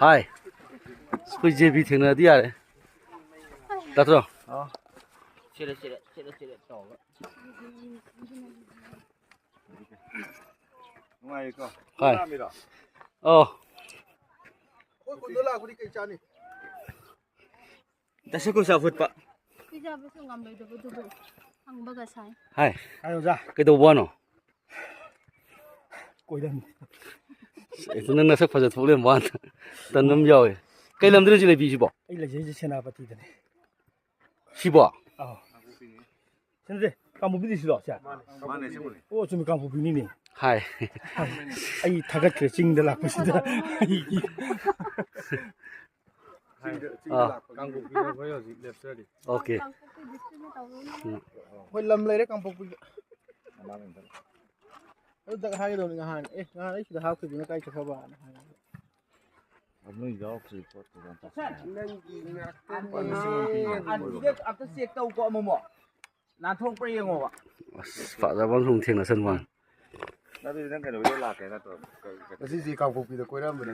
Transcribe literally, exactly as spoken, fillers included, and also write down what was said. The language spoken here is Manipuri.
ꯍꯥꯏ꯫ ꯑꯩꯈꯣꯏ ꯖꯦ ꯕꯤ ꯊꯦꯡꯅꯔꯗꯤ ꯌꯥꯔꯦ꯫ ꯇꯥꯠꯇ꯭ꯔꯣ? ꯁꯤꯔꯦ, ꯁꯤꯔꯦ, ꯁꯤꯔꯦ, ꯁꯤꯔꯦ ꯇꯧꯔꯒ꯫ ꯅꯨꯡꯉꯥꯏꯔꯤꯀꯣ? ꯍꯥꯏ꯫ ꯂꯥꯛꯑꯝꯃꯤꯔꯣ? ꯑꯣ꯫ ꯑꯩꯈꯣꯏ ꯈꯨꯟꯗ ꯂꯥꯛꯄꯗꯤ ꯀꯩ ꯆꯥꯅꯤ? ꯗꯁꯀꯨꯁ ꯑꯐꯨꯠꯄ꯫ ꯄꯤꯖꯕꯁꯨ ꯉꯝꯂꯣꯏꯗꯕꯗꯨꯕꯨ ꯍꯪꯕꯒ ꯁꯥꯏ꯫ ꯍꯥꯏ꯫ ꯍꯥꯏ ꯑꯣꯖꯥ꯫ ꯀꯩꯗꯧꯕ ꯋꯥꯅꯣ? ꯀꯣꯏꯔꯝꯃꯤ꯫ ꯑꯦ, ꯅꯪ ꯅꯁꯛ ꯐꯖ ꯊꯣꯛꯂꯦ ꯋꯥꯅ꯫ ꯇꯟꯕ ꯑꯃ ꯌꯥꯎꯋꯦ꯫ ꯀꯩ ꯂꯝꯗꯅꯣ ꯁꯤ ꯂꯩꯕꯤꯁꯤꯕꯣ? ꯑꯩ ꯂꯩꯖꯩꯁꯦ ꯁꯦꯅꯥꯄꯇꯤꯗꯅꯦ꯫ ꯁꯤꯕꯣ? ꯑꯥꯎ꯫ ꯁꯤ ꯅꯠꯇꯦ, ꯀꯥꯡꯄꯣꯛꯄꯤꯗꯤ ꯁꯤꯗꯣ, ꯁꯦ? ꯃꯥꯅꯦ, ꯑꯁꯦꯡꯕꯅꯦ꯫ ꯑꯣ, ꯆꯨꯝꯃꯤ, ꯀꯥꯡꯄꯣꯛꯄꯤꯅꯤꯅꯦ꯫ ꯍꯥꯏ꯫ ꯑꯩ ꯊꯥꯒꯠꯈ꯭ꯔꯦ ꯆꯤꯡꯗ ꯂꯥꯛꯄꯁꯤꯗ꯫ ꯆꯤꯡꯗ, ꯆꯤꯡꯗ ꯑꯥ꯫ ꯂꯥꯛꯄꯒꯤ꯫ ꯀꯥꯡꯄꯣꯛꯄꯤꯗ ꯑꯩꯈꯣꯏ ꯍꯧꯖꯤꯛ ꯂꯦꯞꯆꯔꯤ꯫ ꯑꯣꯀꯦ꯫ ꯎꯝ꯫ ꯑꯩꯈꯣꯏ ꯂꯝ ꯂꯩꯔꯦ ꯀꯥꯡꯄꯣꯛꯄꯤꯗ꯫ ꯑꯗꯨꯗ ꯍꯥꯏꯒꯗꯧꯅꯤ ꯉꯍꯥꯟ, ꯑꯦ, ꯉꯍꯥꯟ ꯑꯩ ꯁꯤꯗ ꯍꯥꯞꯈꯤꯕꯅ ꯀꯥꯏ ꯆꯠꯈ꯭ꯔꯕꯅ ꯍꯥꯏ꯫ ꯅꯣꯏ ꯌꯥꯎꯔꯛꯇ꯭ꯔꯤ ꯄꯣꯠꯇꯨꯗ ꯑꯝꯇ ꯁꯦ, ꯅꯪꯒꯤ ꯉꯥꯛꯇꯅꯦ꯫ ꯑꯟꯇꯤꯗ ꯑꯝꯇ ꯆꯦꯛ ꯇꯧꯀꯣ ꯑꯃꯨꯛꯃꯨꯛ꯫ ꯅꯥꯟꯊꯣꯛꯄ꯭ꯔꯥ ꯌꯦꯡꯉꯣꯕ꯫ ꯑꯁ, ꯐꯖꯕ ꯑꯃꯁꯨ ꯑꯃꯨꯛ ꯊꯦꯡꯅꯁꯟꯕ ꯋꯥꯅꯤ꯫ ꯑꯗꯨꯗꯤ ꯅꯪ ꯀꯩꯅꯣꯒꯤꯗ ꯂꯥꯛꯀꯦ ꯅꯠꯇ꯭ꯔꯣ? ꯀꯩ, ꯀꯩ, ꯉꯁꯤꯁꯦ ꯀꯥꯡꯄꯣꯛꯄꯤꯗ ꯀꯣꯏꯔꯛꯑꯝꯕꯅꯦ꯫